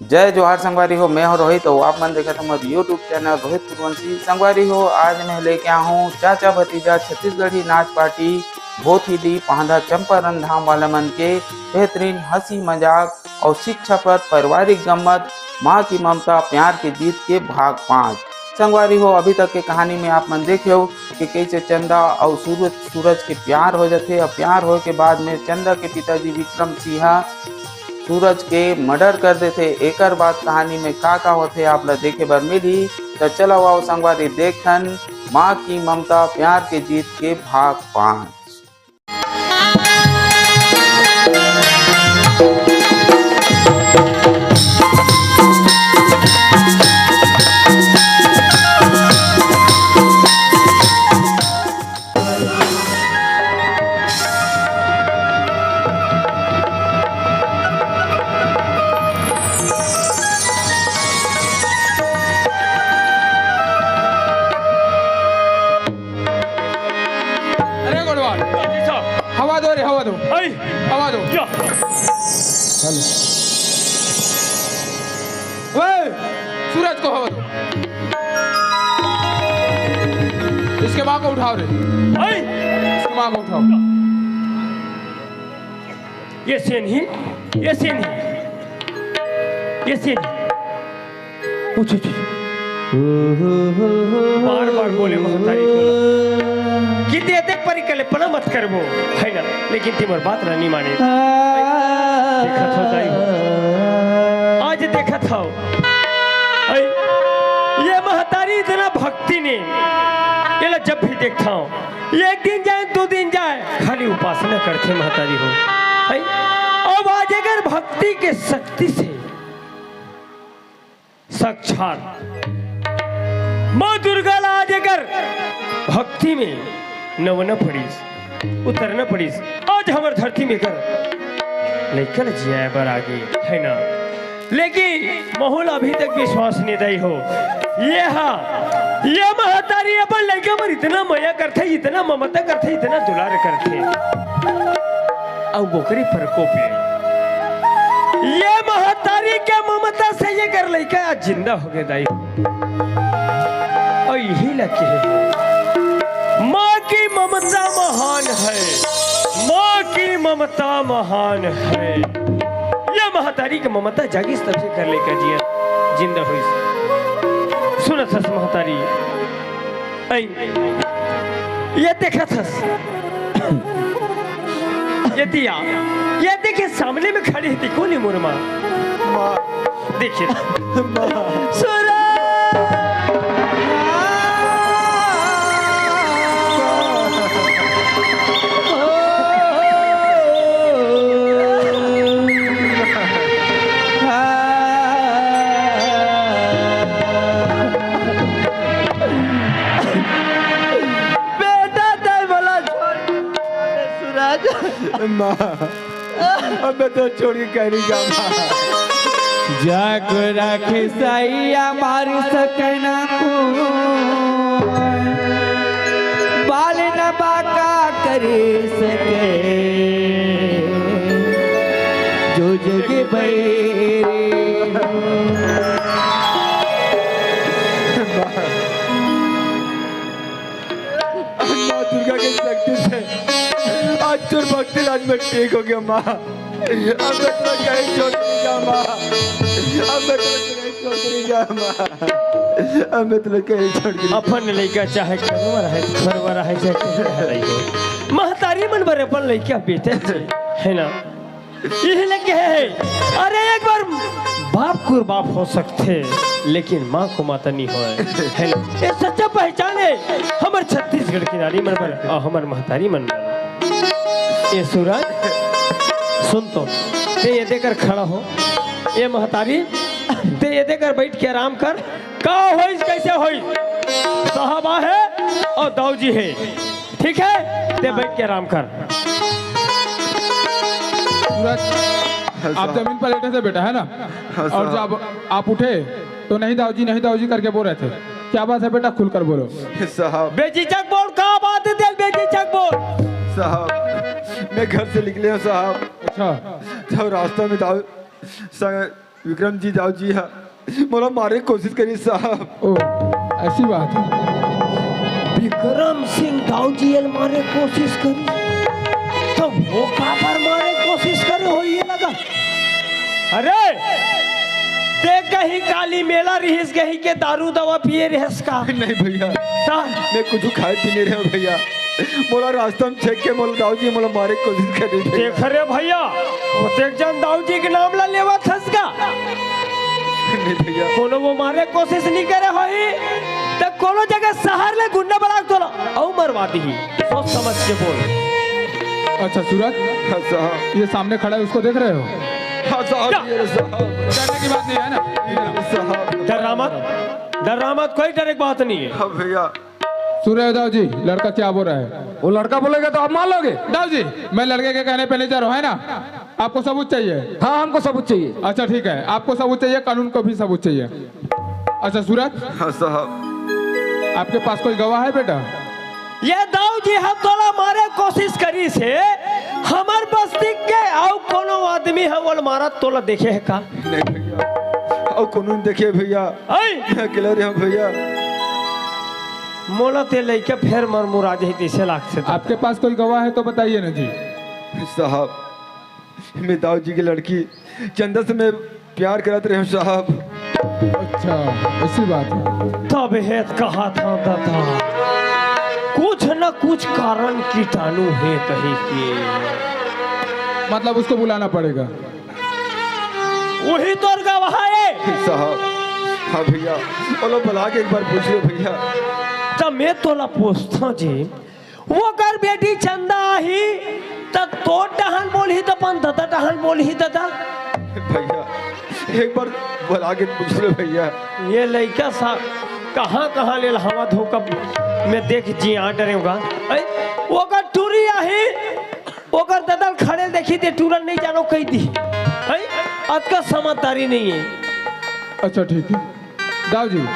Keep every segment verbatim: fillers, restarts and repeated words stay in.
जय जोहार संगवारी हो, मैं हो रोहित अउ आप मन देखत हमर YouTube चैनल रोहित सूर्यवंशी। संगवारी हो, आज मैं लेके आया हूँ चाचा भतीजा छत्तीसगढ़ी नाच पार्टी भोथीडी पांधा चंपारण धाम वाला मन के बेहतरीन हंसी मजाक अउ शिक्षाप्रद पारिवारिक गम्मत माँ की ममता प्यार की जीत के भाग पाँच। संगवारी हो, अभी तक के कहानी में आप मन देखे हो कि कइसे चंदा अउ सूरज, सूरज के प्यार हो जाथे अउ प्यार होए के बाद में चंदा के पिताजी विक्रम सिंह सूरज के मर्डर कर देथे। एकर बाद कहानी में का का होथे, आप ला देखे बर मिलही। त चलो आओ संगवारी, देखथन माँ की ममता प्यार के जीत के भाग पाँच। अरे गोडवाल, जी साहब। हवा दो रे, हवा दो। आई। हवा दो। या। हेलो। ओए, सूरज को हवा दो। इसके माँ को उठाओ रे। आई। इसके माँ को उठाओ। ये सेन ही, ये सेन ही, ये सेन ही। पूछो, पूछो। बार बार बोले महतारी तोला कि दे दे परिकल्पना मत करबो, है ना? लेकिन ते मोर बात ला नहीं माने। देखत हो दाई हो, आज देखत हो, ऐ, ये महतारी इतना भक्ति ने, एला जब भी देखता हूँ, एक दिन जाए, दो दिन जाए, खाली उपासना करथे महतारी हो। है? अब आज अगर भक्ति के शक्ति से साक्षात माँ दुर्गा ला आज अगर भक्ति में नवना पड़ीस, उतरना पड़ीस, आज हमर धरती में कर लइका ल जियाए बर आगे, है ना? लेकिन महू ल अभी तक विश्वास नहीं दई हो। ये हा, ये महतारी अपन लइका पर इतना मया करथे, इतना ममता करथे, इतना दुलार करथे। अउ ओकरे प्रकोप ले ये महतारी के ममता से ये कर लइका आज जिंदा हो गए दाई। अउ यही लगे माँ की ममता महान है, माँ की ममता महान है। ये महतारी के ममता जागिस तब से कर लइका जिया जिंदा होइस। सुनत हस महतारी, ऐ, ये देखत हस, ये दिया, ये देखे सामने में खड़ी थी, कोन हे मोर माँ? माँ। देखिए। माँ। सुरा। बेटा, तै मोला छोड़ के सूरज। माँ, अबे तो छोड़ के कहीं नहीं जाऊंगा। जाको राखे सैया मार सकना को, बाल न बाका करे सके, जो जग बैरे। माँ दुर्गा के शक्ति से आज तोर भक्ति लाज में ठीक हो गया माँ। अब मैं तो कहीं छोड़ के नहीं जा माँ, अब मैं तो कहीं छोड़ के नहीं जा माँ, अब मैं तो कहीं छोड़ के नहीं अपन लइका चाहे कनवर है, खरवर है, चाहे कहीं है लइका। महतारी मन बर अपन लइका बेटे है ना? यही लगे है। अरे एक बार बाप को बाप हो सकथे, लेकिन माँ को माता नहीं होय, है ना? ये सच्चा पहचान है हमर छत्तीसगढ़ के नारी मन बर अउ हमर महतारी मन बर। ये सूरज, सुन तो, ते ये देकर खड़ा हो, ये महतारी, ते ये देकर बैठ के आराम कर। का होइस, कैसे होइस? साहब आहे अउ दाऊ जी हे। ठीक है, ते बैठ के आराम कर। सूरज, हाँ, आप साहब। जमीन पर लेटे थे बेटा, है ना? हाँ, और साहब। जब आप उठे तो नहीं दाऊ जी, नहीं दाऊ जी करके बोल रहे थे। क्या बात है बेटा, खुलकर बोलो। साहब। बेझिझक बोल, का बात है तेल, बेझिझक बोल। साहब, मैं घर से निकले हूँ साहब। अच्छा। जब रास्ता में दाऊ संग विक्रम जी, दाऊ जी हा मोला मारे के कोशिश करिस साहब। ओ, ऐसी बात है। विक्रम सिंह दाऊ जी एला मारे के कोशिश करिस, त वो काबर मारे के कोशिश करे होही ये लगा? अरे, ते कहीं काली मेला रिहिस, कहीं के दारू दवा पिए रिहिस का? नहीं भैया, त? मैं कुछ खाए पीने रहे भैया। मोला रास्ता में छेक के मोला दाऊ जी मोला मारे के कोशिश करे भैया। देख रे भैया, ओतेक जन दाऊ जी के नाम ला लेवत हस का? नहीं भैया। कोनो वो मारे के कोशिश नहीं करे होही, त कोनो जगह शहर ले गुंडा बला के तोला अउ मरवा दिही। सोच समझ के बोल। अच्छा सूरज, हाँ साहब। ये सामने खड़ा है, उसको देख रहे हो? हाँ साहब, क्या? ये साहब। डरने की बात नहीं है ना? ये साहब। डर्रा मत, डर्रा मत, कोई डरे के बात नहीं है। हाँ भैया। सुन रहे हो दाऊ जी, लड़का क्या बोल रहा है? वो लड़का बोलेगा तो आप मान लोगे? दाऊ जी, मैं लड़के के कहने पे नहीं जा रहा हूँ, है ना? आपको सबूत चाहिए? हाँ, हमको सबूत चाहिए। अच्छा ठीक है, आपको सबूत चाहिए, कानून को भी सबूत चाहिए। अच्छा सूरज, हाँ साहब। आपके पास कोई गवाह है बेटा? ये दाऊ जी ह तोला मारे कोशिश करिस हे, हमर बस्ती के अउ कोनो आदमी ह ओला मारत तोला देखे हे का? नहीं भैया, अउ कोनो नहीं देखे भैया। आई? मैं अकेला रहे हूँ भैया। मोला ते लइका फेर मरमुरा जाही तइसे लागथे। आपके पास कोई गवाह है तो बताइए ना जी। साहब, मैं दाऊ जी की लड़की चंदा से मैं प्यार करत रहे हूँ साहब। अच्छा, ऐसी बात है। तब हे त कहा था दादा, कुछ न कुछ कारण कीटाणु हे कहीं के। मतलब उसको बुलाना पड़ेगा। वही तोर गवाह है। साहब, हाँ भैया, बोलो बुला के एक बार पूछ लो भैया। त मैं तोला पूछता जी, ओकर बेटी चंदा आही, त तोर डहन बोलही, त अपन ददा डहन बोलही, ददा। भैया, एक बार बुला के पूछ लो भैया। ये लइका सा कहाँ, कहाँ ले हवा धोखा में देख जी आ डरे होगा। ऐ, ओकर टूरी आही, ओकर ददा ल खड़े देखही ते टूरा ल नहीं जानो कहि दिही। ऐ, अतका समझदारी नहीं है। अच्छा ठीक है। दाऊ जी,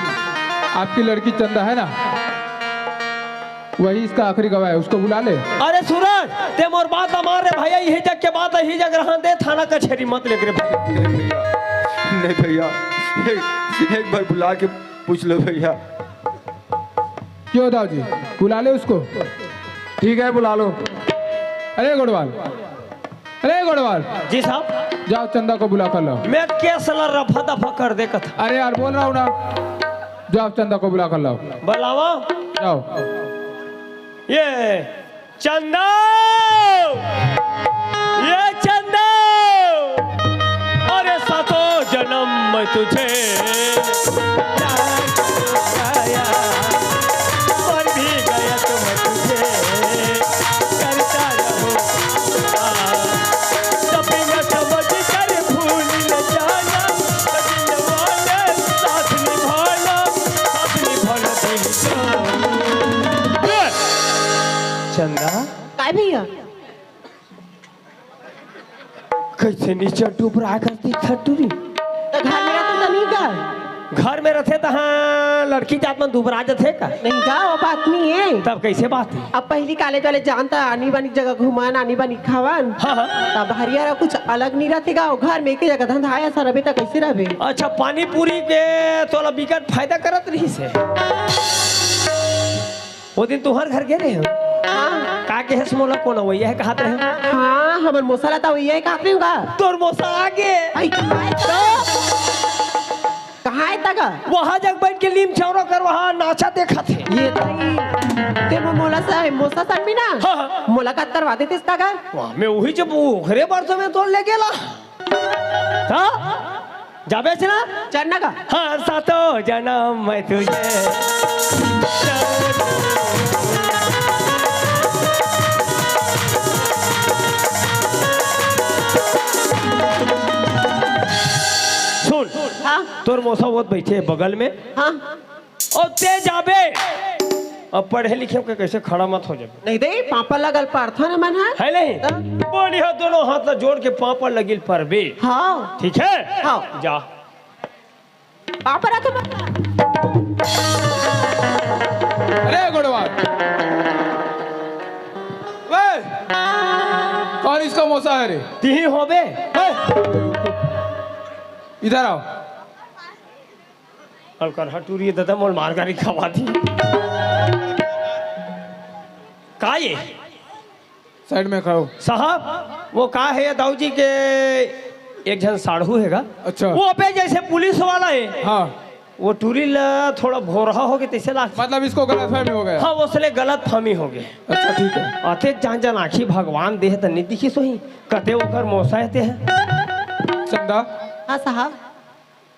आपकी लड़की चंदा है ना, वही इसका आखिरी गवाह है, उसको बुला ले। अरे सूरज, ते मोर बात ला मान रे भैया, यही जग के बात है, यही जग रहन दे, थाना कचहरी मत लेके रे भाई। नहीं भैया, एक, एक बार बुला के पूछ लो भैया। क्यों दाऊ जी, बुला ले उसको। ठीक है, बुला लो। अरे गोडवाल, अरे गोडवाल। जी साहब। जाओ चंदा को बुला कर लाओ। मैं केस ला रफा दफा कर दे कथा। अरे यार बोल रहा हूँ ना, जाओ चंदा को बुला कर लाओ। बुलावा। जाओ। ये चंदा, ये चंदा, अरे सातों जन्म मैं तुझे प्यार किया, मर भी गया तो मैं तुझे करता रहूंगा। सपना समझ कर भूल न जाना, सजनवा ने साथ निभाना, साथ निभाना दिल का। चंदा। काय भैया? कैसे नीचे डूब रहा करती खटुरी? तो घर में रहते तो नहीं का? घर में रहते तो हाँ, लड़की जात मन दुबरा जाथे का? नहीं का, वो बात नहीं है। तब कैसे बात है? अब पहली कॉलेज वाले जानता, आनी बानी जगह घूमन, आनी बानी खावन। हाँ, हाँ। तब हरियारा कुछ अलग नहीं रहते का, वो घर में एक ही जगह धंधा आया सर, अभी तक कैसे रहबे? अच्छा, पानी पूरी के तोला बिकट फायदा करत रही से। वो दिन तुहर घर गे रहे हो? हाँ। का कहेस मोला, कोन वइया हे कहत रहे हो? हाँ, हमर मोसा ला त वइया हे कहत रहे हो का? तोर मोसा आगे। आई, कहाँ हे तगा? वहाँ जग बैठ के लीम चौरा कर वहाँ नाचा देखत हे। ये तई, ते मो-, मोला सा, मोसा सन भी ना? हाँ, हाँ। मुलाकात करवा देते तगा? वाह, मैं वही जब वो घरे बार तो मैं तोड़ ले गेला। हाँ? जाबे से ना? चढ़ना का? हाँ, सातों जन्म मैं तुझे। सुन, हाँ? तोर मोसा वोत बैठे हे बगल में। हाँ। अउ ते जाबे, अब पढ़े लिखे के कैसे खड़ा मत हो जाबे। नहीं दे, पापा लगल पढ़थन मन ह। है नहीं? तब? बढ़िया, दोनों हाथ ला जोड़ के पापा लगिल परबे। हाँ। ठीक है? हाँ। जा। पापा रखे पापा। अरे गोड़वा। वे, कौन इसका मोसा है रे? तिही होबे। हे। इधर आओ। अलकरहा टूरी ददा मोल मार गारी खवा दी। का ये? साइड में खड़ो। साहब, वो का हे दाऊ जी के एक झन साढ़ू हे गा। अच्छा। वो पे जैसे पुलिस वाला हे। हाँ। वो टूरी ला थोड़ा भोरहा होगे तैसे लाग। मतलब इसको गलतफहमी हो गया। हाँ, उसले गलतफहमी होगे। अच्छा, ठीक है। अतेक जान जान आँखी भगवान दे हे त नहीं दिखिस होही। कते ओकर मौसा हे ते हे। चंदा। हाँ साहब।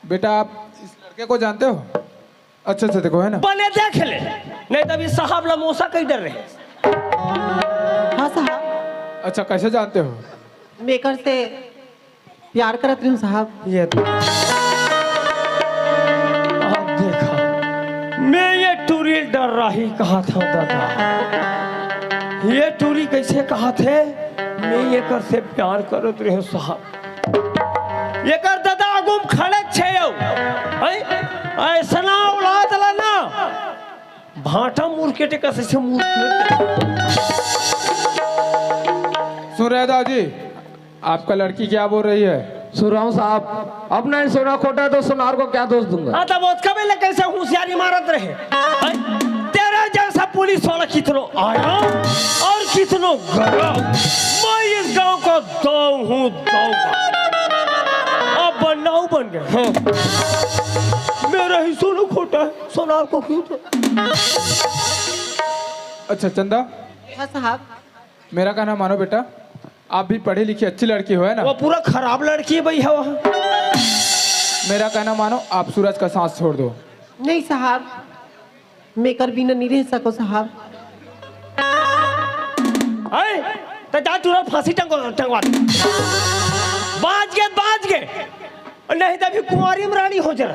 बेटा, आप इस लड़के को जानते हो? अच्छा से देखो, है ना? बने देख ले, नहीं त अभी साहब ला मौसा कहि डर रहे। हाँ साहब। अच्छा, कैसे जानते हो? मैं एकर से प्यार करत रहे हूँ साहब। ये तो। अब देखा, मैं ये टूरी डर रही कहा था दादा। ये टूरी कैसे कहा थे, मैं एकर से प्यार करत रहे हूँ साहब। एकर ददा आगू म खड़े छे अउ, हैं? अइसना औलाद ला ना, भांटा मुरकेटे कस अइसे मुरकेटे। सुन रहे दाऊ जी, आपका लड़की क्या बोल रही है? सुन रहा हूँ साहब, अपना ही सोना खोटा है तो सोनार को क्या दोष दूंगा? हाँ, तब ओतका बेले कैसे होशियारी मारत रहे? हैं? तेरे जैसा पुलिस वाला कितनो आया और कितनो गया। मैं इस गांव का दाऊ हूँ, दाऊ। अब बनना हूँ, बन गया। हाँ। मेरा ही सोना खोटा है, सोनार को क्यों दो? अच्छा चंदा, हाँ साहब। मेरा कहना मानो बेटा, आप भी पढ़ी लिखी अच्छी लड़की हो, है ना? वो पूरा खराब लड़की है भाई, है वहाँ। मेरा कहना मानो, आप सूरज का साथ छोड़ दो। नहीं साहब, मैं एकर बिना नहीं रह सको साहब। अरे, तो जा तू फांसी टंगवा, टंगवा दे। बाज गे, बाज गे। और नहीं तो अभी कुंवारी में रानी हो जरा।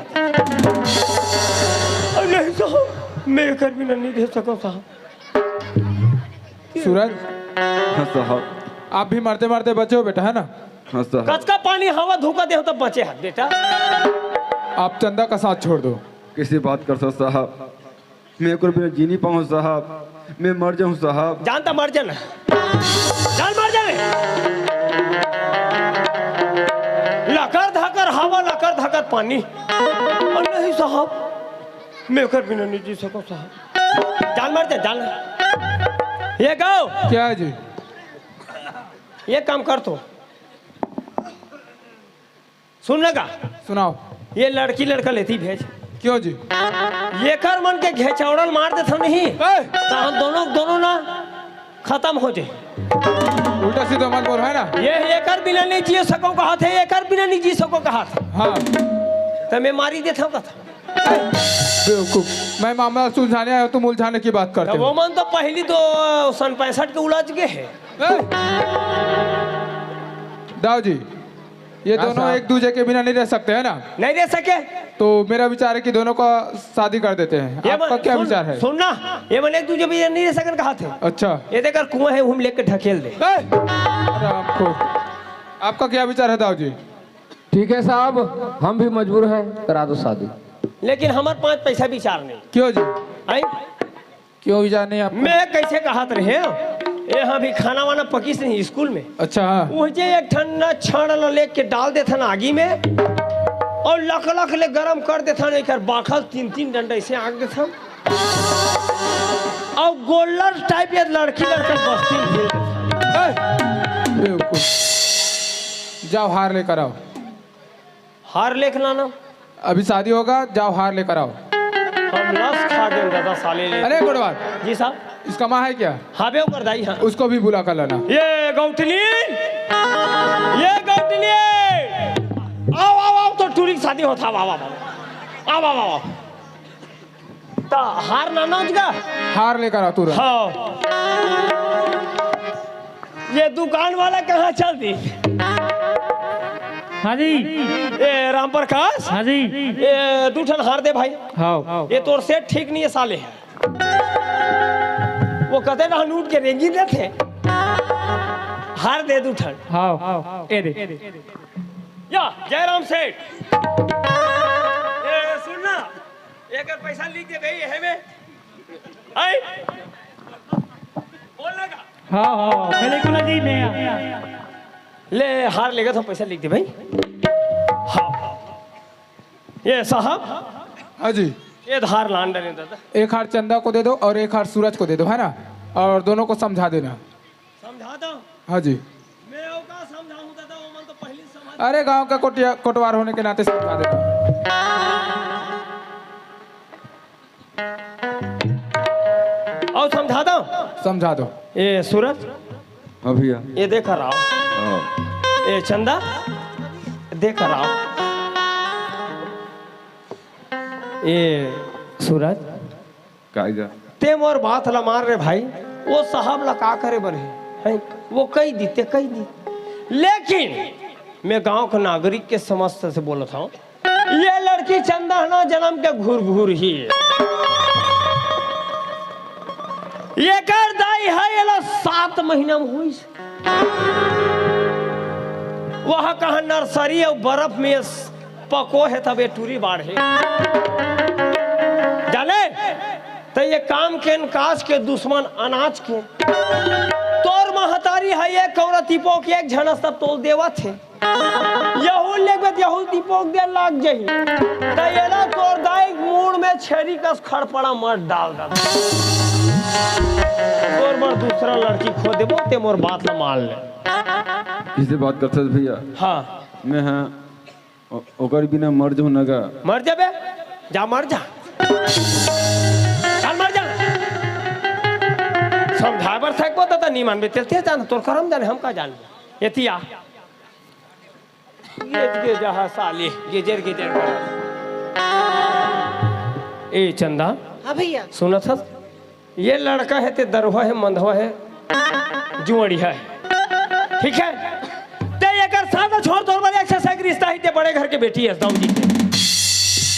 और नहीं तो मैं एकर बिना नहीं रह सको साहब। सूरज। हाँ साहब। आप भी मरते मरते बचे हो बेटा, है ना? हाँ साहब। कचका पानी हवा धोखा दे हो तब बचे हाथ बेटा। आप चंदा का साथ छोड़ दो। कैसी बात कर सो साहब, मैं एकर बिना जी नहीं पाऊँ साहब, मैं मर जाऊँ साहब। जानता मर जाना, जान मर जाने। लकर धकर हवा, लकर धकर पानी। और नहीं साहब, मैं एकर बिना नहीं जी सको साहब। जान मर जा, जान। ये गाओ। क्या है जी? ये काम कर तो। सुन ना का? सुनाओ। ये लड़की लड़का लेती भेज। क्यों जी? ये कर मन के घेचौड़ल मार देथन नहीं। ए! तो हम दोनों, दोनों ना खत्म हो जाए। उल्टा सीधा मत बोल, है ना? ये एकर बिना नहीं जी सको कहा थे, एकर बिना नहीं जी सको कहा थे। हाँ। तो मैं मारी देता हूँ कथा। बेवकूफ, मैं मामला सुलझाने आया हूँ, तुम उलझाने की बात करते तो हो। वो मन तो पहली तो सन पैंसठ के उलझ गए है। ए! दाऊ जी, ये हाँ दोनों साहब। एक दूजे के बिना नहीं रह सकते, है ना? नहीं रह सके। तो मेरा विचार है कि दोनों का शादी कर देते हैं। ये आपका मन-, क्या सुन, विचार है? सुन ना, ये मन एक दूजे बिना नहीं रह सकन कहा थे। अच्छा। ये देख, अगर कुआं है, हम लेके ढकेल दे। ए! अरे आपको, आपका क्या विचार है दाऊ जी? ठीक है साहब, हम भी मजबूर हैं, करा दो शादी। लेकिन हमारे पास पैसा विचार नहीं। क्यों जी? आई? क्यों विचार नहीं आपका? मैं कैसे कहत रहे, यहाँ भी खाना वाना पकिस नहीं स्कूल में। अच्छा, हाँ। वो जे एक ठन न छड़ ल लेके डाल देथन आगी में और लक लक ले गरम कर देथन, एक बाखल तीन तीन डंडा ऐसे आग देथन। और गोल्डर टाइप ये लड़की लड़का बस्ती में खेल देथन। ए, बेवकूफ। जाओ हार लेकर आओ। हार लेके लाना। अभी शादी होगा, जाओ हार लेकर आओ। हम लस खा गए दादा साले ले। अरे गुड़वार। जी साहब। इसका माँ है क्या? हाँ बे, ओकर दाई, हाँ। उसको भी बुला कर लाना। ये गौटनी, ये गौटनी, आओ, आओ, आओ, तो टूरी की शादी होता, आओ, आओ, आओ। त हार ना नौच गा? हार लेकर आ तुरंत। हाँ। ये दुकान वाला कहाँ चल दी? हाँ जी। ए राम प्रकाश। हाँ जी। ए दू ठन हार दे भाई। हाँ। ये तोर सेठ ठीक नहीं है साले। वो कहते ना लूट के रेंगी देते। हार दे दू ठन। हाँ। ए दे। या जयराम सेठ। ए सुन ना। एकर पैसा लिख दे भाई, है में? आई? बोल ना का? हाँ, हाँ, हाँ। पहले को लगी मैं। ले, हार लेगा तो पैसा लिख दे भाई। हाँ। ये साहब, हाँ जी। ये धार लान डरे दादा। एक हार चंदा को दे दो और एक हार सूरज को दे दो, है ना? और दोनों को समझा देना। समझा दो। हाँ जी। मैं ओका समझाऊं दादा, वो मन तो पहले समझ। अरे, गांव का कोटिया, कोटवार होने के नाते समझा देना। और समझा दो। समझा दो। ये सूरज, हाँ भैया। ये देख रहा हो। हाँ। ये चंदा, देख रहा हो। ये सूरज, कायगा? ते मोर बात ला मार रे भाई, वो साहब ला का करे बर हे, हैं? वो कही दी, ते कही दी। लेकिन मैं गांव के नागरिक के समझ से बोलत हूँ, ये लड़की चंदा ह ना जन्म के घुर घुर ही। एकर दाई ह, एला सात महीना में होइस। वह कहा नर्सरी अउ बर्फ में पको हे, तब ये टूरी बाढ़े। जाने, त ये काम के न काज के दुश्मन अनाज के। तोर महतारी ह, एक कौरा तिपोक एक झनस तब तोल देवत हे। यहू लेगबे त यहू तिपोक दे लाग जही। त एला तोर दाई मूड़ में छेरी कस खड़पड़ा मत डाल दे। तोर बर दूसरा लड़की खो देबो, ते मोर बात ला मान ले। किसे बात करथस भैया? हाँ। मैं हाँ, ओ-, ओकर बिना मर जाऊं ना गा। मर जाबे? जा मर जा। चल मर जा। समझाए बर सकबो त, त नी मानबे, तेल तेल जान, तोर करम जाने, हम का जानबो। एतिया। ये के जहाँ साली, गेजर गेजर करत। ए चंदा, हाँ भैया। सुनत हस? ये लड़का हे ते दरुहा हे, मंदवा हे, जुआड़िया हे, ठीक हे? ते एकर साथ छोड़, तोर बर एक से एक रिश्ता हे, ते बड़े घर के बेटी हे, दौंदी के।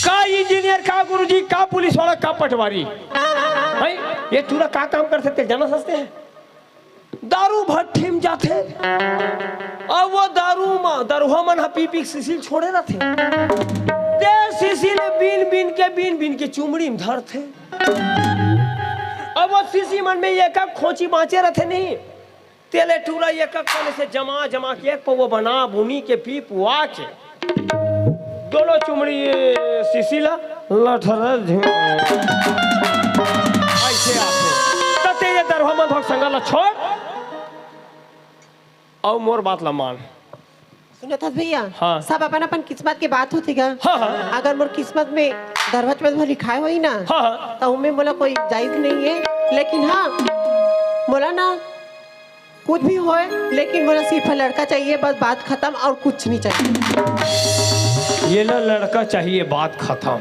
का इंजीनियर, का गुरुजी, का पुलिस वाला, का पटवारी, हैं? ये टूरा का काम करथे ते जानथस ते? दारू भट्ठी में जाथे। अब वो दारू म-, दरुहा मन ह पी पी के सीसी ल छोड़े रथे। ते सीसी ल बीन बीन के, बीन बीन के चुमड़ी में धरथे। अब वो सीसी मन में एक एक खोंची बाँचे रथे नहीं, तेले टूरा एक एक कोने से जमा जमा के एक पौवा बना बुनी के पी पुआ के दोनों चुमड़ी सीसी ला लठर झे-, ऐसे आथे। त ते ये दरुहा मन भग संगा ला छोड़, अउ मोर बात ला मान। सुनत हस भैया? हाँ। सब अपन अपन किस्मत के बात होथे गा। हाँ, हाँ। अगर मोर किस्मत में दरुहा चमेत लिखाए होही ना, हाँ, हाँ। त उमे मोला कोई जायज नहीं हे, लेकिन हाँ, मोला ना कुछ भी होय, लेकिन मोला सिर्फ लड़का चाहिए, बस बात खत्म, और कुछ नहीं चाहिए। ये ला लड़का चाहिए, बात खत्म।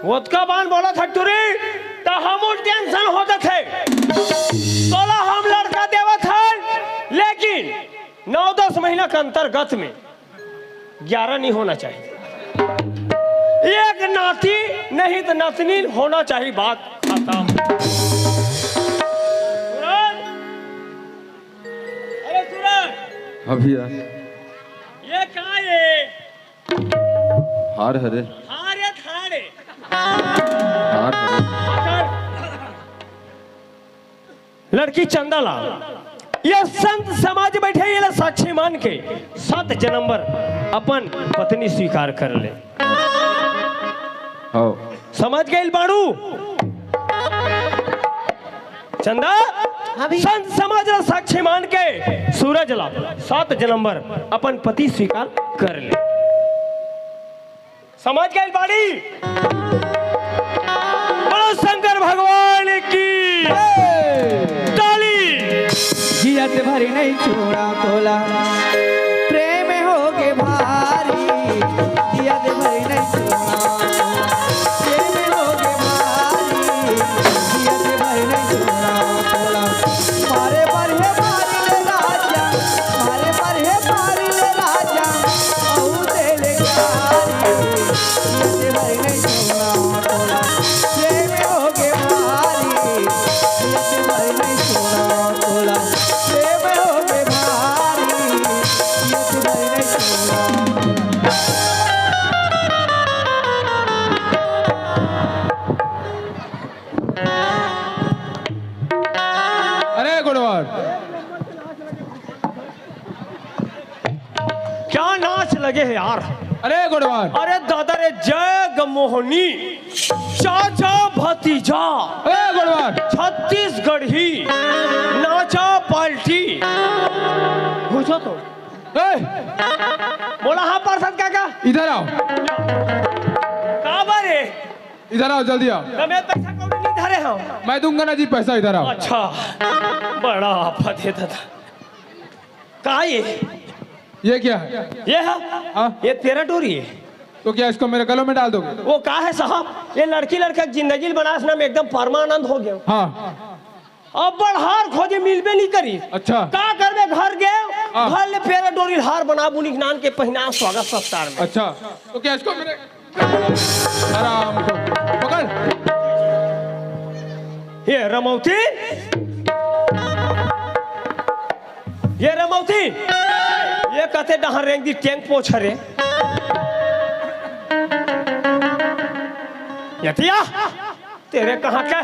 ओतका बान बोलत हस टूरी, त हमू टेंशन हो जाथे। तोला हम लड़का देवत हन, लेकिन नौ दस महीना के अंतर्गत में ग्यारह नहीं होना चाहिए, एक नाती नहीं त नतनी होना चाहिए, बात खत्म। सूरज, अरे सूरज, हाँ भैया। ये का ये? हार हरे। हार या थारे? हार हरे। पकड़। लड़की चंदा ला ये संत समाज बैठे, ये ला साक्षी मान के सात जन्म बर अपन पत्नी स्वीकार कर ले। हाँ। समझ गइल बाड़ू? चंदा, हाँ भैया। संत समाज ला साक्षी मान के सूरज ला सात जन्म बर अपन पति स्वीकार कर ले। समझ गइल बाड़ी? बोलो शंकर भगवान की ताली। जियत भरी नहीं छोड़ा तोला, प्रेम होगे भारी। जियत भरी नहीं छोड़ा, प्रेम होगे भारी। जियत भरी नहीं छोड़ा तोला, मारे बर हे मारी ले राजा, मारे बर हे मारी ले राजा, अऊ दे ले गारी। जियत भरी नहीं छोड़ा तोला, प्रेम होगे भारी। जियत भरी नहीं छोड़ा तोला, प्रेम होगे भारी। जियत भरी नहीं छोड़ा। अरे गुड़वर, क्या नाच लगे है यार। अरे गोड़वार। अरे दादा रे, जग मोहनी, चाचा भतीजा, ए गोड़वार। छत्तीसगढ़ी, नाचा पार्टी। घुसो तो। ए। बोला हाँ पार्षद काका। इधर आओ। काबर रे? इधर आओ, जल्दी आओ। तमे पैसा कौड़ी नहीं धरे हो। मैं दूंगा ना जी पैसा, इधर आओ। अच्छा, बड़ा आफत है दादा। का ये? ये क्या है? ये है? हाँ। ये तेरा डोरी है। तो क्या इसको मेरे गलों में डाल दोगे? वो का है साहब, ये लड़की लड़का के जिंदगी ल बनास ना, मैं एकदम परमानंद हो गया। हाँ। अब बड़हार खोजे मिलबे नहीं करी। अच्छा। का करबे, घर गए, हाँ। घर ले फेरा डोरी हार बना बुनी के नान के पहिना स्वागत सत्कार में। अच्छा, तो क्या इसको मेरे आराम को पकड़। ये रमौती, ये रमौती, ये कते डहर रेंग दी टेंग पोछ रे। यतिया, तेरे कहाँ के?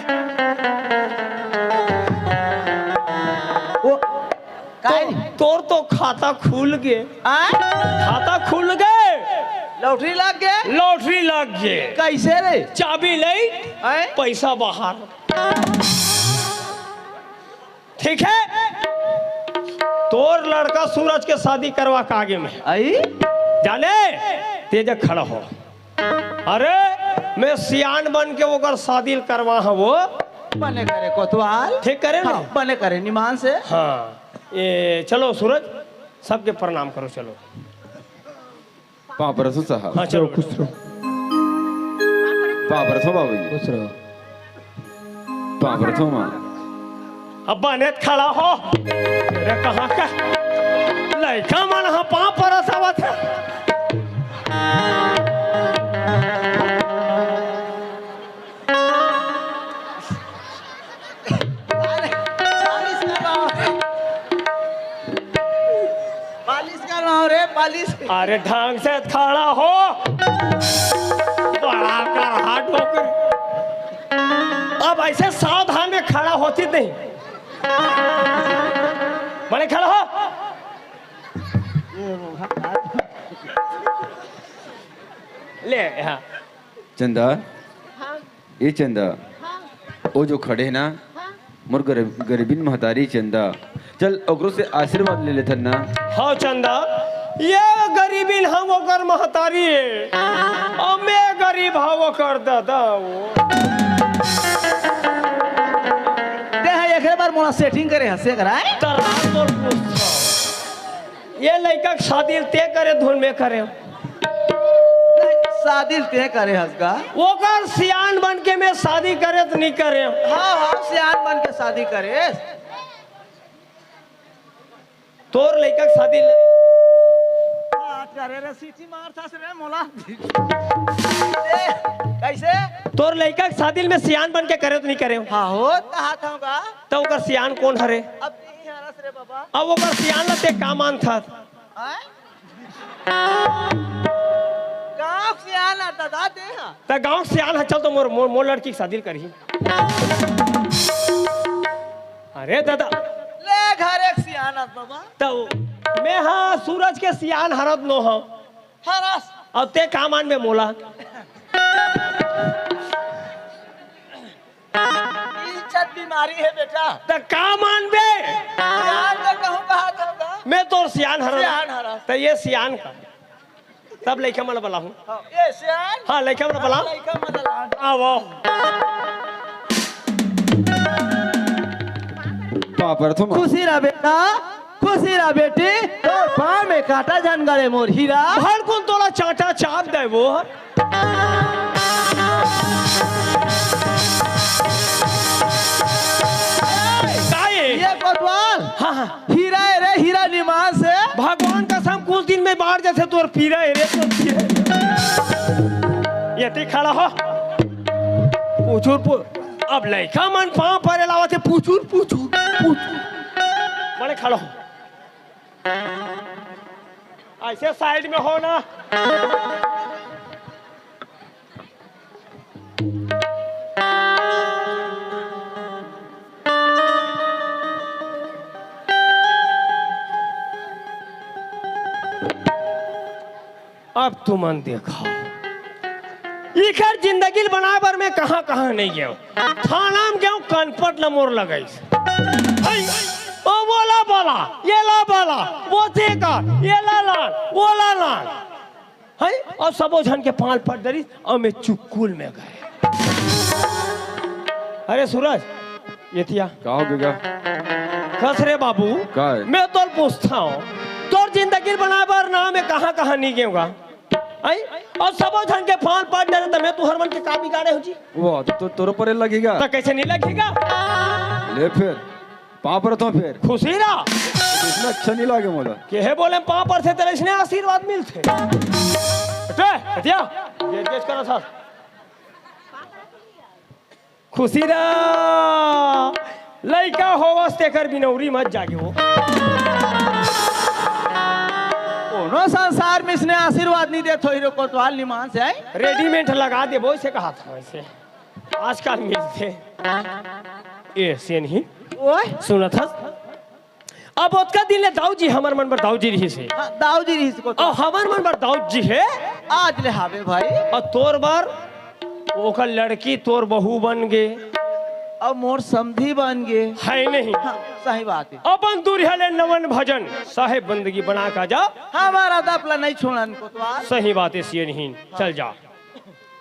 वो तो, काहे? तोर तो खाता खुल गे। आय? खाता खुल गे। लॉटरी लग गे? लॉटरी लग गे। कैसे रे? चाबी ले, आय? पैसा बाहर। ठीक है, तोर लड़का सूरज के शादी करवा के आगे में। आई? जाने, तेजा खड़ा हो। अरे, मैं सियान बन के ओकर शादी करवा हूँ वो। बने करे कोतवाल। ठीक करे ना? हाँ, बने करे निमान से। हाँ, ये चलो सूरज, सबके प्रणाम करो, चलो। पाँव परसों साहब। हाँ, चलो, खुश रहो। पाँव परसों बाबू जी। खुश रहो। पाँव परसों माँ। अब बने खड़ा हो। अरे, कहाँ का लइका मन ह पाँव परस आवत है। अरे, मालिश करवाओ रे। मालिश करवाओ रे, मालिश। अरे, ढंग से खड़ा हो। बड़ा कर हाथ ठोकर। अब ऐसे सावधान में खड़ा होती नहीं। बने खड़ा हो। ले, हाँ। चंदा। हाँ। ए चंदा, हाँ। ओ जो खड़े हे ना, हाँ। मोर गरीब, गरीबिन महतारी चंदा, चल ओकरो से आशीर्वाद ले लेथन ना। हाँ चंदा, ये गरीबिन हम ओकर महतारी हे, अउ मैं गरीब हव ओकर दादा हो। ते हा एकरे बार मोला setting करे हसे कराए। तरा तोर पूछो। ये लइका के शादी ल ते करे धुन में करे। शादी ल ते करे हस गा? ओकर सियान बन के मैं शादी करे त नहीं करे। हाँ, हाँ, सियान बन के शादी करे। तोर लइका के शादी ल हाँ, करे रे, सीटी मार था रे मोला। ए, कैसे? तोर लइका के शादी ल मैं सियान बन के करे त नहीं करे। हाँ हो, कहा था गा? त ओकर सियान कोन हरे? अब नहीं हरस रे बाबा। अब ओकर सियान ल ते का मानथस? आय? गाँव के सियान ह दादा ते ह। त गाँव के सियान ह, चल तो मोर, मोर, मोर लड़की के शादी करही। अरे दादा। ले घर एक सियान ह बाबा। त मैं हा सूरज के सियान हरत नो हव। हरस। अब ते का मानबे मोला? इज्जत बीमारी हे बेटा। त का मानबे? सियान तो कहूँ कहा था गा। मैं तोर सियान हरस। सियान हरस। त ये सियान का। तब लइका मन बलाहूँ। हाँ, ये सियान। हाँ, लइका मन बलाहूँ। लइका मन ला। आओ, आओ। पाँव परथों माँ। खुशी रह बेटा। खुशी रह बेटी, तोर पाँव में कांटा झन गड़े मोर हीरा। भड़कुन तोला चांटा चाप दे वो। का ये? ये कोतवाल। हाँ, हाँ। हीरा हे रे, हीरा निमान से। भगवान कसम कुछ दिन में बाढ़ जैसे तोर पीरा हे रे, तोर पीरा हे। ये ते खड़ा हो। पूछुर पू-, अब लइका मन पाँव परे लावत हे, पूछुर, पूछुर, पूछुर। बने खड़ा हो। ऐसे side में हो ना। तुमन देखा, इखर जिंदगी ल बनाए बर मैं कहाँ-कहाँ नहीं गेंव। थाना म गेंव, कनपट ल मोर लगाइस। हई, ओ वोला बाला, येला बाला, वो तेका, येला लान, वोला लान। हई, अउ सबो झन के पाँव ल पट डरिस, अउ मैं चुकुल में गए। अरे सूरज, एतिया। का हो गे गा? कस रे बाबू, का है? मैं तोर पूछथंव, तोर जिंदगी ल बनाए बर ना मैं कहाँ-कहाँ नहीं गेंव गा। हई? अउ सबो झन के पाँव ल पट डरे त मैं तुंहर मन के का बिगाड़े हों जी? वो तो, तो तोर ऊपर लगही गा। त कइसे नहीं लगही गा? ले फेर, पाँव परथंव फेर। खुशी रा। अइसने अच्छा नहीं लागे मोला। केहे बोले पाँव परथे तेला अइसने आशीर्वाद मिलथे। हटे, हटिया। गेज गेज करत हस। खुशी रा, लइका होवस तेकर बिनौरी मत जागे हो। कोनो संसार में अइसने आशीर्वाद नहीं देत होही रे कोतवाल निमान से, हैं? रेडीमेड लगा देबो, अइसे कहत हंव, अइसे आजकल मिलथे। ए, सेनही, ओए। सुनत हस? अब ओतका दिन ले दाऊ जी हमर मन बर दाऊ जी रिहिस हे। हाँ, दाऊ जी रिहिस हे। अउ हमर मन बर दाऊ जी हे। आज ले हावे भाई। अउ तोर बर ओकर लड़की तोर बहू बन गे। अउ मोर समधी बन गे। हे नहीं? हाँ, सही बात हे। अपन दूरिहा ले नमन भजन साहेब बंदगी बना के जा। हमर अदब ला नहीं छोड़न कोतवाल। सही बात हे, सेनही। चल जा।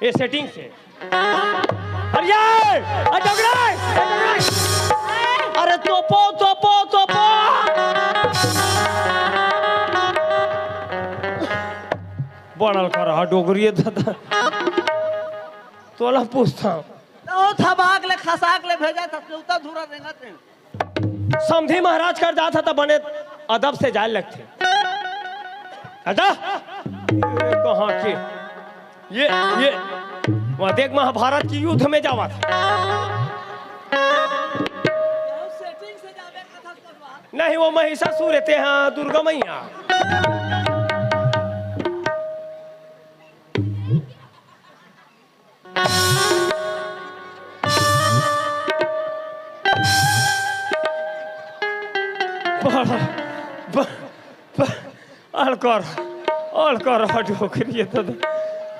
ए सेटिंग से। अरे ये! अरे डगरा! अरे डगरा! अरे तोपो, तोपो, तोपो! बड़ा अलकर हा डोकरी हे दादा। तोला पूछथंव। तो थबाक ले, खसाक ले भेजत हस, उतना धूरा रेंगत रेंगत। समधी महाराज कर जात हे त बने अदब से जाए लगथे। अच्छा, ये कहाँ के? ये, ये, वहाँ देख, महाभारत के युद्ध में जावत हे। नहीं, वो महिषासुर हे, तेहा दुर्गा मैया। बड़ा, ब-, ब-, अलकर, अलकर हा डोकरी हे दादा।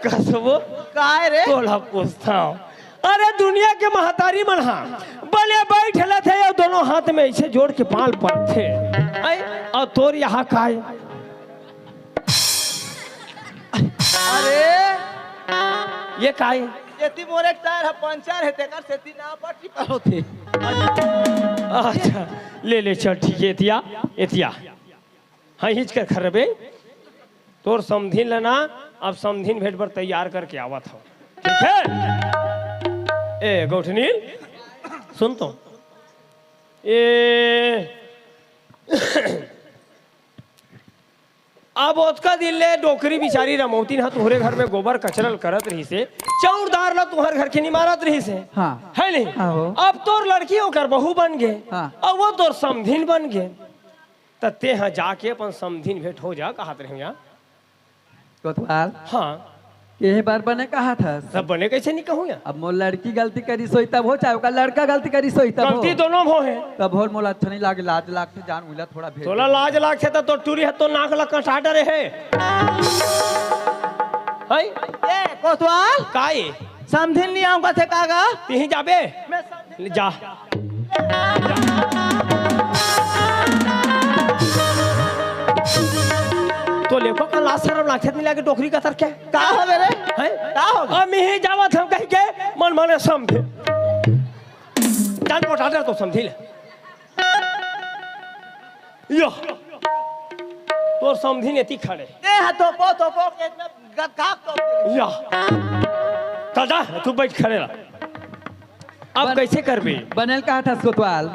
कसबो? काय रे? तोला पूछथंव। अरे दुनिया के महतारी मन हा बने बइठ लेथे अउ दोनों हाथ में अइसे जोड़ के पाँव ल परथे। अउ तोर यहाँ काय? अरे, ये काय? एती मोर एक टायर ह पंचर हे, तेकर सेती ना पट्टी पर होथे। अच्छा, ले, ले, चल, ठीक हे, एतिया, एतिया। हाँ, हिच कर खरबे। तोर समधिन ल ना, अब समधिन भेंट बर तैयार करके आवत हंव। ठीक हे? ए, गौठनील, सुन तो। ए, अब ओतका दिन ले डोकरी बिचारी रमौतिन ह तुंहरे घर में गोबर कचरा ल करत रहिस हे, चउर दार ल तुंहर घर के निमारत रहिस हे। हाँ। हे नहीं? हाँ हो। अब तोर लड़की ओकर बहू बन गे, हाँ। अब वो तोर समधिन बन गे, त तेंह जाके अपन समधिन भेंट हो जा, कहत रहेंव या। कोतवाल। हाँ। एहे बार बने कहत हस। तब बने कइसे नहीं कहूँ या? अब मोर लड़की गलती करिस होही तब हो, चाहे ओकर लड़का गलती करिस होही तब हो। गलती दोनों म होहे। तब हो मोला अच्छा नहीं लागे, लाज लागथे, जान उला थोड़ा भेंट। तोला लाज लागथे त तोर टूरी ह तोर नाक ल कटा डरे हे। हई? ए, कोतवाल? काय? समधिन नहीं आऊंगा थे कागा? तिही जाबे? मैं समधिन ले जा। तोला एको कन लाज सरम लागथे त नहीं लागे डोकरी कतर के? का होगे रे? हैं? का होगे? अब मिही जावत हंव कहिके मन माने समधिन। जान पोटा दे तो समधिन ले। यो। तोर समधिन एती खड़े। ए हा तोपो, तोपो, के इतना गदकाक तोप दे। या। त जा, तू बइठ खड़े रह। अब बन-, कइसे करबे? बने ल कहत हस कोतवाल।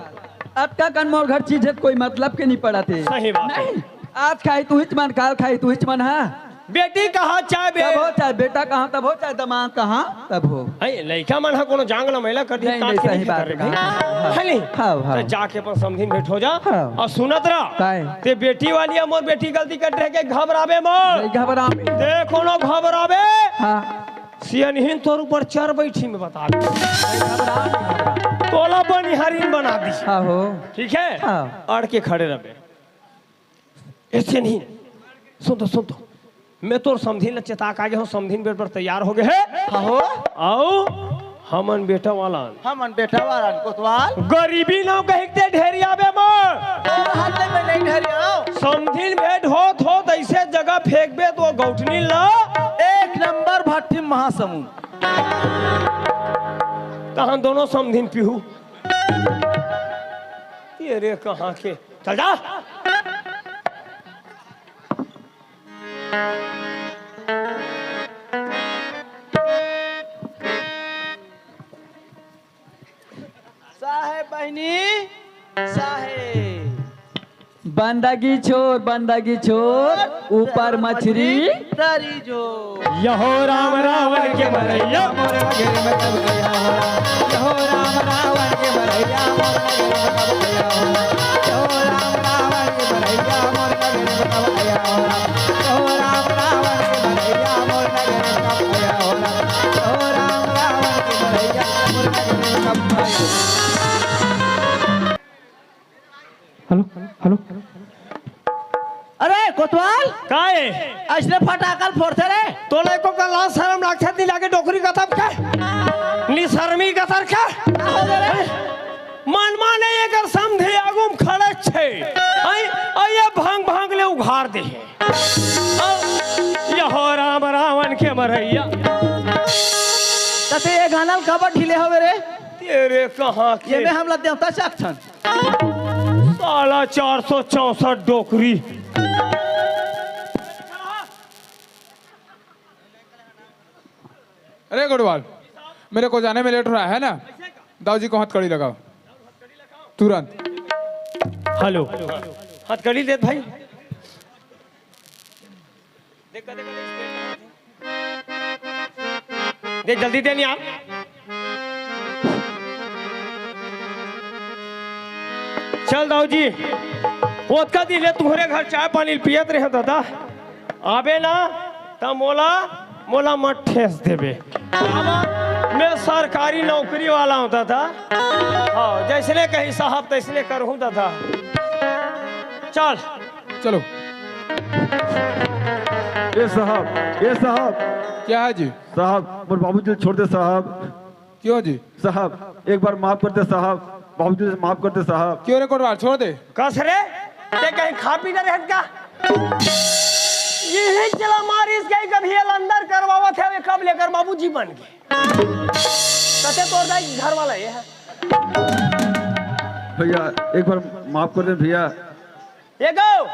अतका कन मोर घर चीज हे, कोई मतलब के नहीं पड़त हे। सही बात हे। नहीं, आज खाही तुहिच मन, काल खाही तुहिच मन, हाँ। बेटी कहाँ चाहे बे-, तब हो, चाहे बेटा कहाँ तब हो, चाहे दमाद कहाँ तब हो। हे, लइका मन ह कोनो जांग ल मैला कर दिही, नहीं, कांच नहीं, के सही नहीं बात कर हे, रही। हाँ। हे नहीं? हाँ, हाँ। त जाके अपन समधिन भेंट हो जा। हाँ। अउ सुनत रह। काय? ते बेटी वाली अउ मोर बेटी गलती कर रहे के घबराबे मत। नहीं घबराबे। ते कोनो घबराबे। हाँ। सियनहिन तोर ऊपर चढ़ बइठी में बता दे। नहीं घबरा, नहीं घबरा। तोला बनिहारिन बना दी। हाँ हो। ठीक हे? हाँ। अड़ के खड़े रहबे। अइसे नहीं। सुन तो, सुन तो। मैं तोर समधिन ल चेता के आगे हूँ, समधिन बेट बर तैयार हो गए हे। हाँ हो। अउ हमन बेटा वाला। हमन बेटा वाला कोतवाल। गरीबी नाव कहिके ते ढेरियाबे मत। तोर हाथ ले मैं नहीं ढेरियाव। समधिन भेंट होत होत ऐसे जगह फेंकबे तो गौटनी ला। एक नंबर भट्ठी महासमुंद। कहाँ दोनों समधिन पीहू? ये रे कहाँ के? चल जा। साहेब बहिनी, साहेब। बंदगी छोर, बंदगी छोर, ऊपर मछरी तरी जोर। यहो राम रावण के मरैया। Hello, hello. अरे कोतवाल, का ए? अइसने फटाका ल फोड़थे रे। तोला एको कन लाज शरम लागथे, नी लागे डोकरी कथब के? निशरमी कथर के? का हो गे रे? मन माने एकर समधी आगू म खड़े छे। अई, अई ये भांग भांग ले उघार दे हे। अ, यहो राम रावण के मरैया। त ते ये गाना ल काबर ढीले हवे रे? तेरे कहाँ के? ये में हमला देवता चाखथन। साला चार सौ चौसठ डोकरी। अरे गुडवाल, मेरे को जाने में लेट हो रहा है ना, दाऊ जी को हथकड़ी लगाओ तुरंत। हेलो, हथकड़ी देत भाई। देख, देख, देख, दे, जल्दी दे नी यार। चल दाऊ जी, ओतका दिन ले तुम्हरे घर चाय पानी पियत रहे दादा, आबे ना त मोला, मोला मत ठेस देबे। काबर? मैं सरकारी नौकरी वाला हूँ दादा। हाँ, जैसने कही साहब तैसने करहूँ दादा। चल। चलो। ए साहब, ए साहब। क्या है जी? साहब, मोर बाबूजी ल छोड़ दे साहब। क्यों जी? साहब, एक बार माफ कर दे साहब, बाबूजी से माफ कर दे साहब। क्यों रे कोटवाल, छोड़ दे। कस रे, ते कहीं खा पी ना रहत का? यही चला मारिस गई, कभी ये अंदर करवावत है, ये कब लेकर बाबूजी बन गए। कते तोर दाई घर वाला ये है। भैया, एक बार माफ कर दे भैया। ये गो।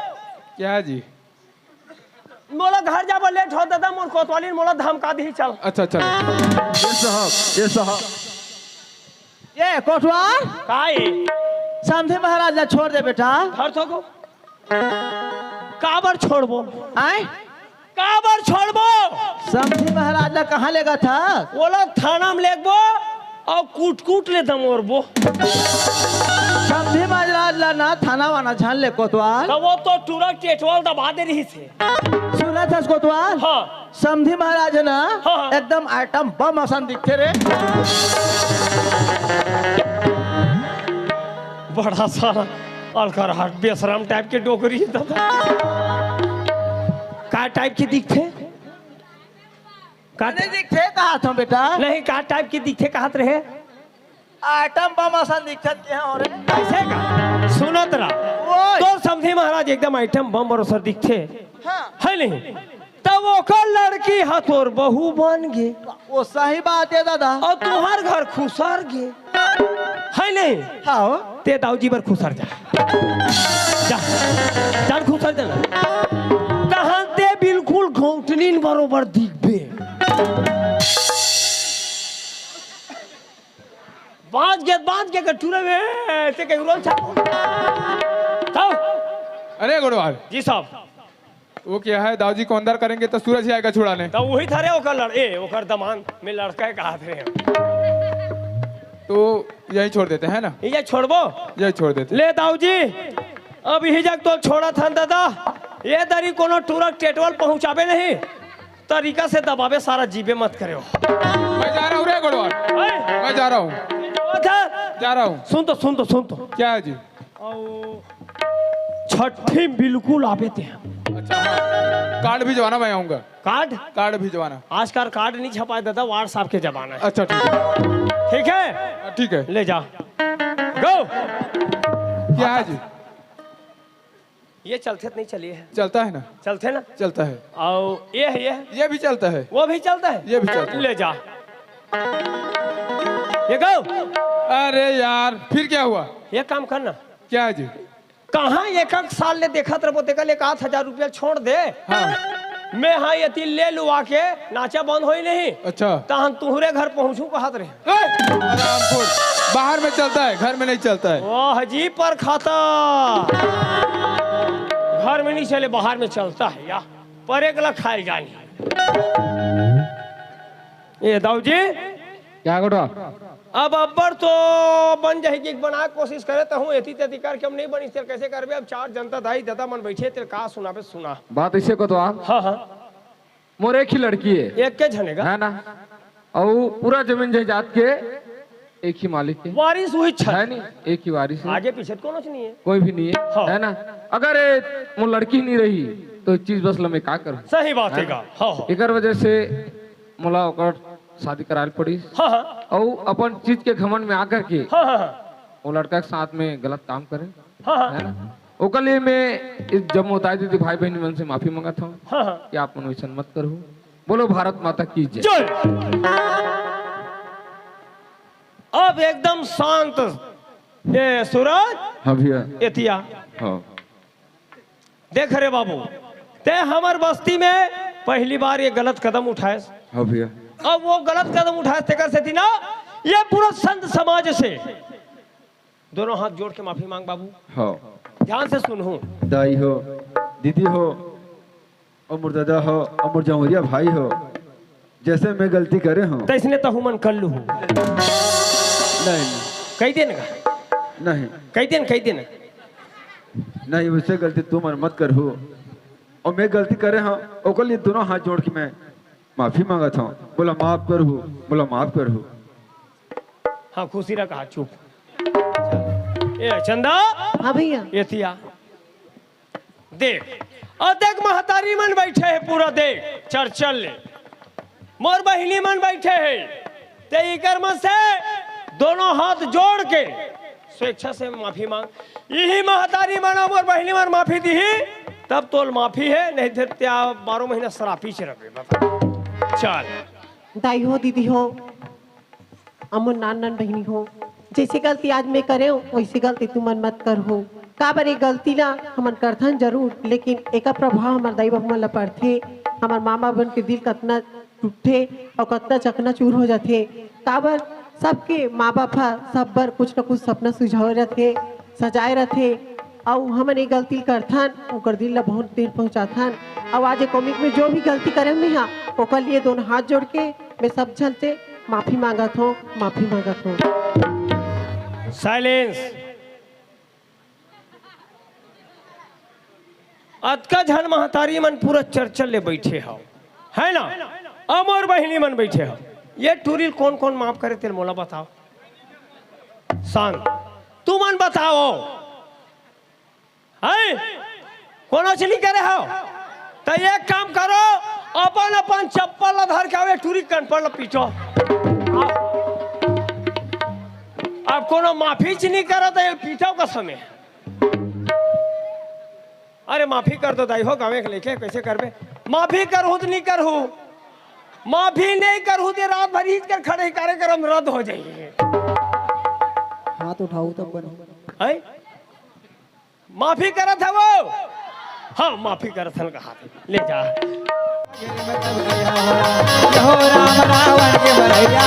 क्या है जी? मोला घर जाबो लेट होत दादा, मोर कोतवाली मोला धमका दिही, चल। अच्छा, चल। ये साहब, ये साहब। ये कोटवाल? का ए? समधी महाराज ला छोड़ दे बेटा। धर थोको। काबर छोड़बो? आय? काबर छोड़बो? समधी महाराज ला कहाँ लेगथस? ओला थाना में लेगबो। अउ कूट-कूट ले दमोरबो। समधी महाराज ला ना थाना वाना झन ले कोतवाल। त वो तो टूरा टेटवाल दबा दे रहिस हे। सुनत हस कोतवाल? हाँ। समधी महाराज हे ना, हाँ, हाँ। एकदम आइटम बम असन दिखथे रे। बड़ा सारा अलकरहाट बेसरम टाइप के डोकरी हे दादा। का टाइप के दिखथे? का नहीं दिखथे कहत हूँ बेटा। नहीं, का टाइप के दिखथे कहत रहे? आइटम बम असन दिखत के हो रे। ऐसे का? सुनत रहा। ओए। तोर समधी महाराज एकदम आइटम बम बरोसर दिखथे। हाँ। है नहीं? तब ओकर लड़की ह तोर बहू बन गे। वो सही बात है दादा। अउ तुहर घर खुसर गे। है नहीं? हाँ। ते दाऊ जी बर खुसर जा। जा। जान खुसर जा। तहन ते बिल्कुल गौटनीन बरोबर दिखबे। बांच गे, बांच गे, के टूरा में, ते कहीं रोल छाप। अरे गुरुवार। जी साहब। वो क्या है, दाऊ जी को अंदर करेंगे तो सूरज ही आएगा छुड़ाने। तो वही था रे, ओकर लड़-, ए, ओकर दमान में लड़का है, कहा थे। तो यही छोड़ देते हैं ना? ये छोड़बो? यही छोड़ देते। ले दाऊ जी, अब यही जग तो छोड़ा था दादा। ये दरी कोनो टूरा टेटवल पहुंचाबे नहीं। तरीका से दबाबे सारा जीबे मत करे हो। मैं जा रहा हूँ रे गोड़वा। हैं? मैं जा रहा हूँ। जावत है? जा रहा हूँ। सुन तो, सुन तो, सुन तो। क्या है जी? अउ छट्ठी बिल्कुल आबे ते। कार्ड भिजवाना, मैं आऊंगा। कार्ड? कार्ड भिजवाना। आजकल कार्ड नहीं छपाए दादा, WhatsApp के जमाना है। अच्छा, ठीक है। ठीक है? हाँ, ठीक है। ले जा। गो। क्या है जी? ये चलथे त नहीं चली है? चलता है ना। चलथे ना? चलता है। अउ ये है, ये है? ये भी चलता है। वो भी चलता है? ये भी चलता है। ले जा। ये गो। अरे यार, फिर क्या हुआ? ये काम करना। क्या है जी? कहाँ एक एक साल ले देखत रहिबो, तेकर ले एक आध हजार रुपया छोड़ दे। हाँ। मैं हाँ एती ले लुआ के नाचा बंद होई नहीं। अच्छा। तहन तुहरे घर पहुँचू कहत रहे। ए, हरामखोर, बाहर में चलता है, घर में नहीं चलता है। वाह जी, पर खाता घर में नहीं चले, बाहर में चलता है या पर एक ला खाए जानी। ए दाऊ जी, क्या गोठा? अब अब्बड़ तो बन जाही कि बना के कोशिश करे त हूँ, एती तेती करके हम नहीं बनी, तेल कैसे करबे? अब चार जनता दाई ददा मन बैठे, तेल का सुनाबे सुना। बात ऐसे को तो आप हाँ, हाँ। मोर एक ही लड़की है। एक के झने का? है ना? अउ पूरा जमीन जायदाद के एक ही मालिक है। वारिस उही छन। है नहीं? एक ही वारिस है। आगे पीछे त कोनो च नहीं है। कोई भी नहीं है। हाँ। है ना? अगर ए, मोर लड़की नहीं रही, तो चीज बस ल मैं का करूँ? सही बात है है ना? का? हाँ, हाँ। एकर वजह से मोला ओकर शादी कराए ल पड़िस। हाँ, हाँ। अउ अपन चीज के घमंड में आकर के हाँ, हाँ, हाँ। वो लड़का के साथ में गलत काम करे। हाँ, हाँ। है ना? ओकर लिए मैं इस जब मोहताज दीदी भाई बहन मन से माफी मांगत हूँ हाँ, हाँ। कि आप मन वैसन मत करो। बोलो भारत माता की जय। जय। अब एकदम शांत। ये सूरज, हाँ भैया। एतिया। हाँ। देख रे बाबू, ते हमर बस्ती में पहली बार ये गलत कदम उठाएस। हाँ भैया। अब वो गलत कदम उठाएस, तेकर सेती ना ये पूरा संत समाज से दोनों हाथ जोड़ के माफी मांग बाबू। हाँ। ध्यान से सुनहू। दाई हो, दीदी हो, अउ मोर दादा हो, अउ मोर जमुरिया भाई हो, जैसे मैं गलती करे हूँ। तैसने तहू मन कर लू। नहीं, नहीं। कही दे ना। नहीं। कही दे ना, कही दे ना। नहीं, वैसे गलती तुमन मत करहू। अउ मैं गलती करे हूँ, ओकर लिए दोनों हाथ जोड़ के मैं माफी मांगत हूँ। बोला माफ करहू, बोला माफ करहू। हाँ, खुशी रहा, कहा चुप। ए चंदा। हाँ भैया। एतिया। देख, अउ देख महतारी मन बैठे हे पूरा, देख चरचर ले मोर बहिनी मन बैठे हे, ते इकर मन से दोनों हाथ जोड़ के स्वेच्छा से माफी मांग। इही महतारी मन अउ मोर बहिनी मन माफी दिही, तब तोल माफी हे, नहीं ते त्या बारह महीना सरापी च रखबे। बता। चल। दाई हो, दीदी हो, अउ मोर नान नान बहिनी हो, जैसे गलती आज मैं करे हूँ, वैसे गलती तुमन मत करहू। काबर ये गलती ला हमन करथन जरूर, लेकिन एकर प्रभाव हमर दाई बाबू मन ला पड़थे। हमर माँ बाप मन के दिल कतना टूटथे अउ कतना चकनाचूर हो जाथे। काबर सबके माँ बाप ह सब बर कुछ न कुछ सपना सुझावे रथे, सजाए रथे, अउ हमन ये गलती करथन, ओकर दिल ला बहुत देर पहुँचाथन। अउ आज ये कॉमिक में जो भी गलती करे मैं हा, ओकर लिए दोनों हाथ जोड़ के मैं सब झन से माफी मांगत हूँ, माफी मांगत हूँ। साइलेंस। अतका झन महतारी मन पूरा चरचर ले बैठे हव, है ना? अउ मोर बहिनी मन बैठे हव। ये टूरी ल कोन कोन माफ करे तेल मोला बताओ। शांत। तुमन बताओ। हैं? कोनो च नहीं करे हव? त एक काम करो, अपन अपन चप्पल ला धर के आवे, टूरी कनपट ला पीटो। अब कोनो माफी च नहीं करत हे, पीटो का समय। अरे माफी कर दो दाई हो, गाँव के लेके कैसे करबे? माफी करहू त नहीं करहू, माफी नहीं करहू त रात भर इच कर खड़े ही कार्यक्रम रद्द हो जाही। हाथ उठाओ तब बने। हैं? माफी करत हवो? हाँ, माफी करत हन कहा। ले जा। हो राम रावण के बलैया,